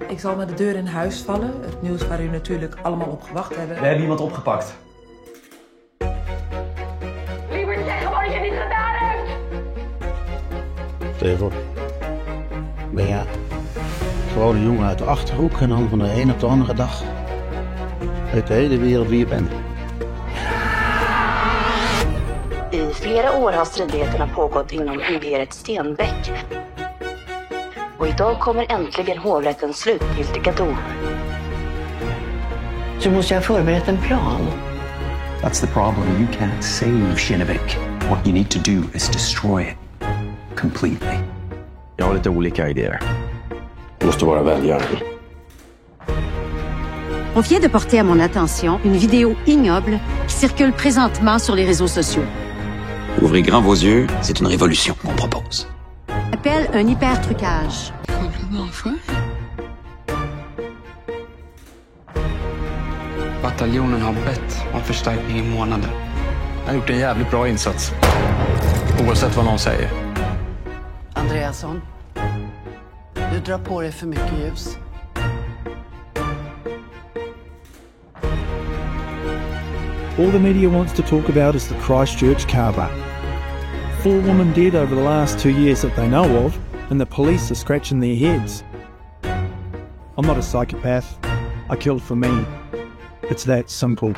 Ik zal met de deur in huis vallen. Het nieuws waar u natuurlijk allemaal op gewacht hebben. We hebben iemand opgepakt. Lieverd, zeg gewoon dat je het niet gedaan hebt! Stel je voor. Ben je gewoon een jongen uit de Achterhoek en dan van de een op de andere dag weet de hele wereld wie je bent. I flera år har stridigheterna pågått inom imperiet Stenbeck. Och idag kommer äntligen hovrättens slutgiltiga dom. Du måste ju ha förberett en plan. That's the problem. You can't save Kinnevik. What you need to do is destroy it completely. Jag har lite olika idéer. Måste vara välgörande. On vient de porter à mon attention une vidéo ignoble qui circule présentement sur les réseaux sociaux. Ouvrez grand vos yeux, c'est une révolution qu'on propose. Appelle un hypertrucage. Bataljonen har bett om förstärkning i månader. Jag har gjort en jävligt bra insats. Oavsett vad någon säger. Andreasson, du drar på dig för mycket ljus. All the media wants to talk about is the Christchurch car park. Four women dead over the last two years that they know of, and the police are scratching their heads. I'm not a psychopath. I killed for me. It's that simple.